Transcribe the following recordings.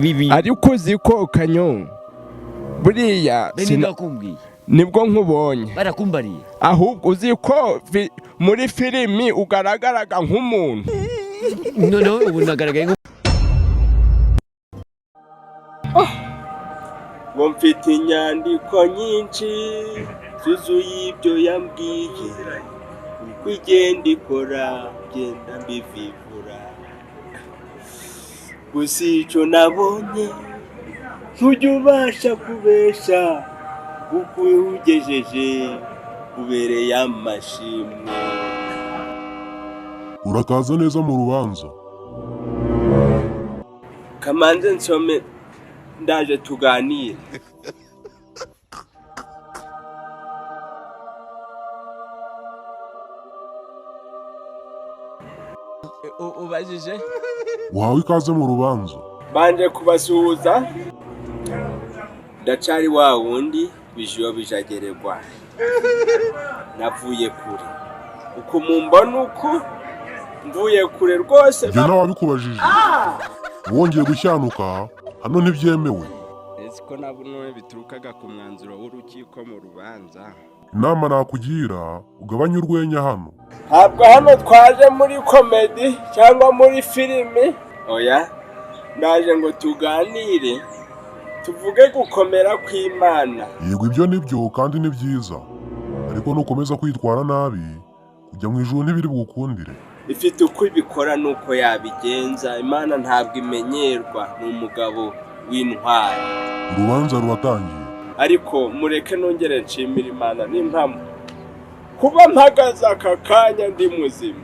Bibi. Ariko uzi ko Kanyo buriya Bene ndakumbwiye. Nibwo nkubonye. Barakumbariye. Ahubwo uzi ko muri filimi ugaragaraga nk'umuntu. Noneho ubu nagaragaye nko Ngo mfite inyandiko nyinshi zuzuye ibyo yambwiye, uko igenda ikora genda mbivivura. Gusa icyo nabonye, ntujya ubasha kubesha kuko ugejeje ubereye amashimwe. Urakaza neza mu rubanza. Kamanze nsome, ndaje tuganire. Ubajije. Uhawe ikaze mu rubanza. Banje kubasuhuza, ndacari wa wundi bijiyo bijageregwa. Navuye kure, uku mumbona uku mvuye kure rwose. Ibyo ntawabikubajije. Wongeye gushyanuka hano ntibyemewe. Ese ko nabo none biturukaga ku mwanzuro w'urukiko mu rubanza? Inama nakugira, ugabanye urwenya hano. Ntabwo hano twaje muri comedy cyangwa muri filimi, oya. Ndaje ngo tuganire, tuvuge gukomera kw'Imana. Yego, ibyo ni byo kandi ni byiza, ariko nukomeza kwitwara nabi, kujya mu ijuru ntibiri bugukundire. Ifite uko ibikora n'uko yabigenza. Imana ntabwo imenyerwa, ni umugabo w'intwari. Urubanza ruratangiye. Ariko mureke nongere nshimira Imana n'impamo kuba mpagaze aka kanya ndi muzima.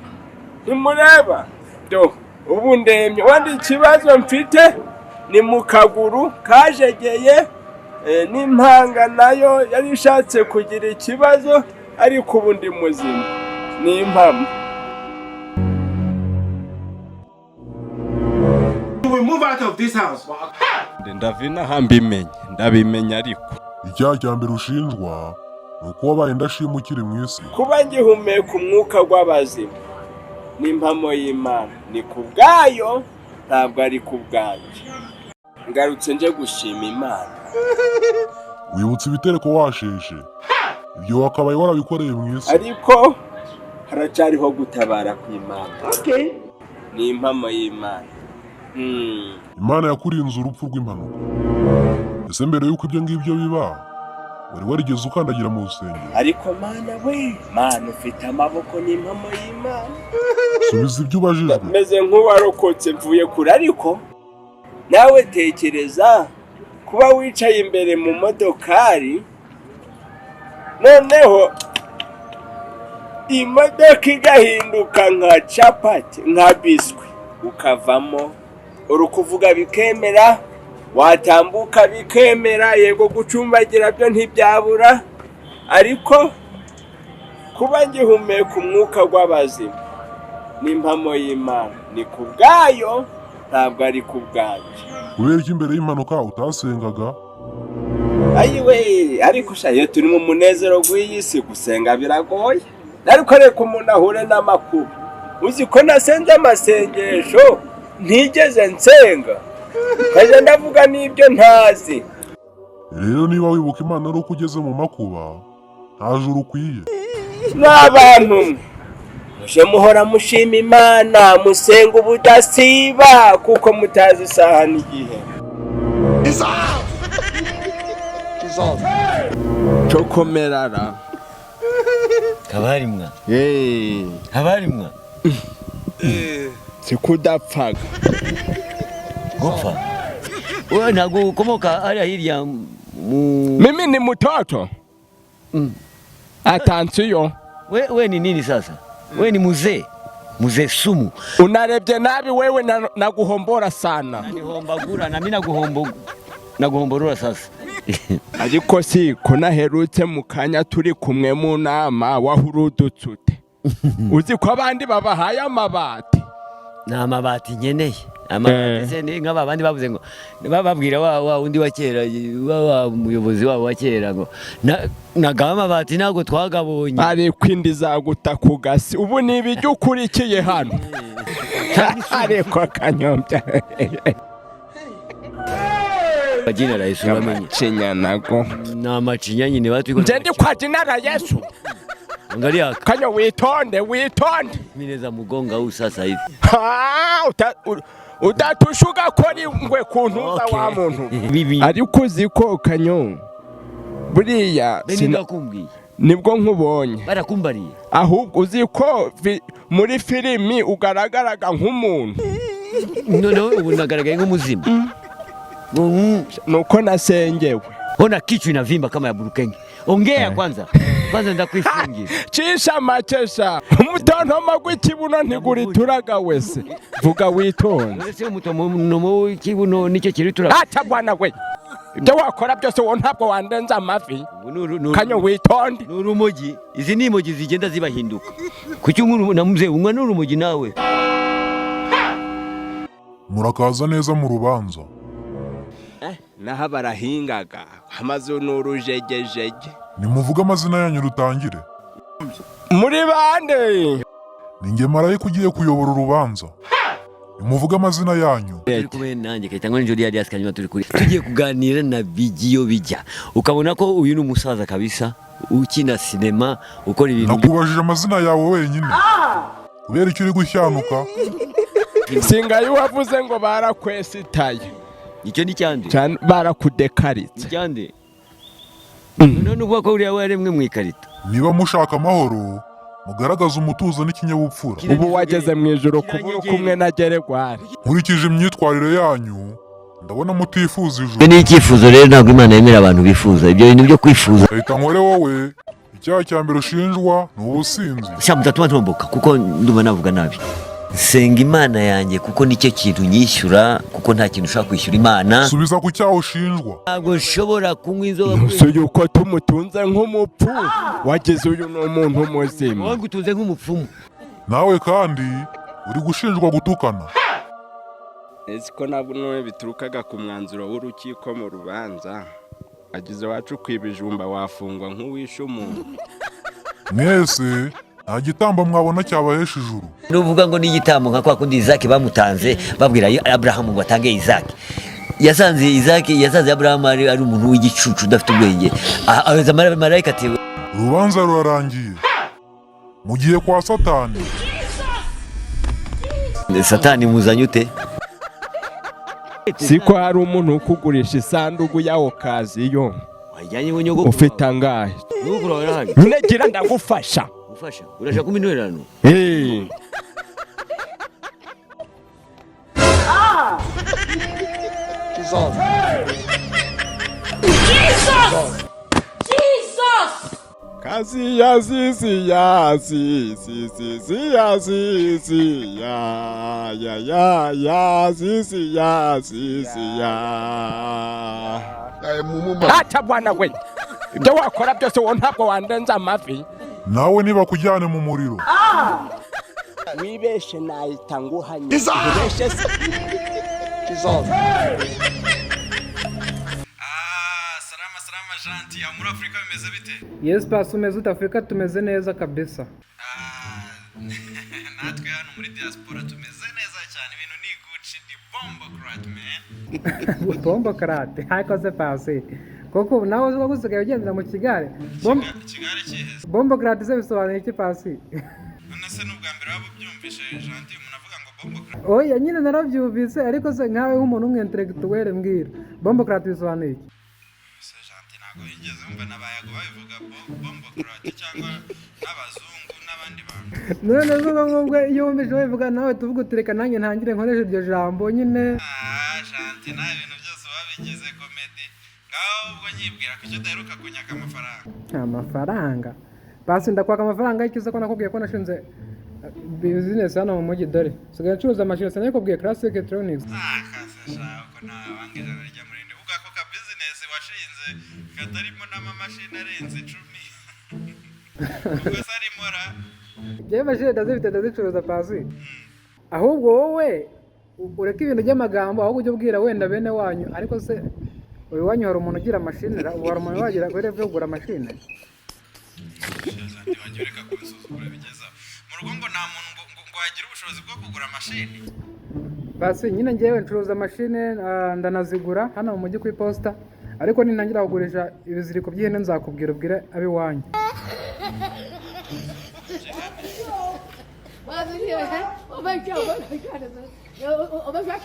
Ntimureba do, ubu ndemye. Wenda ikibazo mfite ni mu kaguru kajegeye, n'impanga nayo yari ishatse kugira ikibazo, ariko ubu ndi muzima, ni impamo. You will move out of this house. Ndavina mbimenye, ndabimenya ariko. Icyaha cya mbere ushinjwa ni uko wabaye indashima ukiri mu isi. Kuba ngihumeka umwuka w'abazima ni impamo y'Imana, ni ku bwayo, ntabwo ari ku bwanjye. Ngarutse nje gushima Imana. Wibutse ibitereko washeshe, ibyo wakabaye warabikoreye mu isi. Ariko haracyariho gutabara kw'Imana, ni impamo y'Imana. Imana yakurinze urupfu rw'impanuka. Ese mbere y'uko ibyo ngibyo biba, wari warigeze ukandagira mu rusengero? Ariko Mana we, Mana ufite amaboko, ni impamo y'Imana. Subiza ibyo ubajijwe. Meze nk'uwarokotse mvuye kure. Ariko nawe tekereza kuba wicaye imbere mu modokari, noneho imodoka igahinduka nka capati, nka biswi, ukavamo uri kuvuga bikemera, watambuka bikemera. Yego, gucumbagira byo ntibyabura, ariko kuba ngihumeka umwuka w'abazima ni impamo y'Imana, ni ku bwayo, ntabwo ari ku bwanjye. Kubera ko imbere y'impanuka utasengaga? Ayiwe, ariko sha, iyo turi mu munezero w'iyi si gusenga biragoye, ariko reka umuntu ahure n'amakuba. Uzi ko nasenze amasengesho ntigeze nsenga, nkajya ndavuga n'ibyo ntazi. Rero niba wibuka Imana ari uko ugeze mu makuba, nta juru ukwiye. N'abantu mwe, muje muhora mushima Imana, musenga ubudasiba, kuko mutazi isaha n'igihe. Cokomerara. Kabarimwa. Kabarimwa. Sikudapfaga. Gupfa. Wewe ntabwo ukomoka hariya hirya mu Mimi ni mtoto. Attention. We ni nini sasa? We ni mzee. Mzee sumu. Unarebye nabi wewe naguhombora sana. Nihombagura na mimi naguhombo naguhomborora sasa. Ariko si ko naherutse mu kanya turi kumwe mu nama, wahurudutse ute? Uzi ko abandi babahaye amabati. Nta mabati nkeneye. Amabati se ni nk'aba bandi bavuze ngo bababwira wa wundi wa kera, wa muyobozi wabo wa kera ngo nagaba amabati, ntabwo twagabonye. Ariko indi izaguta ku gasi. Ubu ni ibijya ukurikiye hano, ariko Kanyombya. Jina la Yesu uramenye. Amacinya nago. Ni amacinya nyine batwikora. Nje ndi kwa jina la Yesu. Angalia Kanyo, witonde, witonde. mimi mugonga huu sasa hivi. Ha, udatushuka ko ari ngwe kuntuza wa muntu. Bibi. Ariko uzi ko Kanyo, buriya Beni ndakumbwiye. Nibwo nkubonye. Barakumbariye. Ahubwo uzi ko muri filimi ugaragaraga nk'umuntu. Noneho ubu nagaragaye nk'umuzimu. Nuko nasengewe. Ona kichwa inavimba kama ya burukenge. Ongea kwanza. Kwanza ndakwifungira. Cisha makesha, umutontoma gw'ikibuno ntigurituranga wese. Vuga witonze. Uretse umutonomo w'ikibuno nicyo kiritura. Ata bwana we, ibyo wakora byose wowe ntabwo wandenza amavi. Kanyo, witonde. Ni urumogi. Izi ni imogi zigenda zibahinduka. Kuki unywa na mzee unywa n'urumogi nawe? Murakaza neza mu rubanza. Naho barahingaga amazu ni urujegejege. Nimuvuge amazina yanyu rutangire. Muri bande? Ni njye marayika ugiye kuyobora urubanza. Nimuvuge amazina yanyu. Turi kumwe nanjye Kayitangwa Njoli Alias Kanyuma, turi kuri tugiye kuganira na Bigiyo Bijya. Ukabona ko uyu ni umusaza kabisa ukina sinema, ukora ibintu. Nakubajije amazina yawe wenyine. Kubera icyo uri gushyanuka? Singaye wavuze ngo barakwesitaye. Icyo ni cyande. Cyane barakudekaritse. Cyande. None uvuga ko uriya waremwe mu ikarito. Niba mushaka amahoro, mugaragaze umutuzo n'ikinyabupfura. Ubu wageze mu ijoro kubura kumwe na Geregwari. Nkurikije imyitwarire yanyu, ndabona mutifuza ijuru. Ibyo ni icyifuzo rero, ntabwo Imana yemera abantu bifuza ibyo bintu byo kwifuza. Reka nkore wowe. Icyaha cya mbere ushinjwa ni ubusinzi. Sha mutatuma ntomboka kuko ndumva navuga nabi. Senga Imana yanjye kuko nicyo kintu nyishyura, kuko nta kintu ushobora kwishyura Imana. Subiza ku cyaha ushinjwa. Ntabwo nshobora kunywa inzoga. Gusa yuko tumutunze nk'umupfu, wagize uyu ni umuntu muzima. Wowe ngutunze nk'umupfumu. Nawe kandi uri gushinjwa gutukana. Ese ko nabwo none biturukaga ku mwanzuro w'urukiko mu rubanza, wagize wacu ibijumba wafungwa nk'uwishe umuntu. Mwese nta gitambo mwabona cyabahesha ijuru. Nuvuga ngo ni igitambo nka kwa kundi Isaac bamutanze, babwira Abrahamu ngo atange Isaac. Yasanze Isaac, yasanze Abrahamu ari umuntu w'igicucu udafite ubwenge. Abaza marayika ati: Urubanza rurarangiye, mugiye kwa Satani. Satani muzanye ute? Siko hari umuntu ukugurisha isanduku ya occasion? Wajyanye ngo nyogokuru. Ufite angahe? Nyogokuru wawe arahari. Nyine gira ndagufasha. Ufasha urashaka kumpa intererano? Eh. Jesus! Kazi ya zizi ya zizi zizi ya zizi ya ya ya ya zizi ya zizi ya. Ata bwana we, ibyo wakora byose wowe ntabwo wandenza amavi. Nawe nibakujyane mu muriro. Wibeshe nahita nguhanye, ubeshe se. Ah, salama salama Janti, aho muri Afurika bimeze bite? Yes pasi, umeze ute? Afurika tumeze neza kabisa. Ah, natwe hano muri diaspora tumeze neza cyane, ibintu ni Gucci, ni bombo crat man. Bombo karate, ariko se pasi koko ubu nawe uzi ko usigaye ugendera mu kigare? Ikigare kiheze. Bombo karate se bisobanuye iki, pasi? None se ni ubwa mbere waba ubyumvishe Janti, umuntu avuga ngo bombo crat? Oya nyine narabyumvise, ariko se nkawe nk'umuntu w'umwintellectuel mbwira, bombo karate bisobanuye iki? Se Janti, ntabwo yigeze wumva n'abayago babivuga bombo crat, cyangwa n'abazungu n'abandi bantu? None se ubwo ngubwo iyo wumvise babivuga nawe tuvuga uti reka nanjye ntangire nkoreshe iryo jambo nyine? Ah Janti, nawe ibintu byose babigize comedy. Ngaho ubwo nyibwira ko icyo udaheruka kunyaka amafaranga. Amafaranga pasi? Ndakwaka amafaranga y'icyo ko nakubwiye ko nashinze business hano mu mujyi? Dore nsigaye ncuruza amashini, sinabikubwiye? Classic Electronics. Ah, kase sha, uko nta wanga ijana rijya mu rindi. Ubwo ako ka business washinze katarimo n'amamashini arenze 10, ubwo se arimo ra? Njyewe mashini ndazifite, ndazicuruza pasi. Ahubwo wowe ureke ibintu by'amagambo, ahubwo ujye ubwira wenda bene wanyu. Ariko se uyu wanyu hari umuntu ugira mashini ra? Ubu hari umuntu wagira kuri yo kugura mashini? Janti, wajya ureka kunsuzugura bigeze aho. Mu rugo ngo nta muntu ngo wagira ubushobozi bwo kugura mashini? Pasi, nyine ngewe ncuruza mashine, ndanazigura hano mu mujyi ku iposita, ariko nintangira kugurisha ibiziriko by'ihene nzakubwira, ubwire ab'iwanyu. 我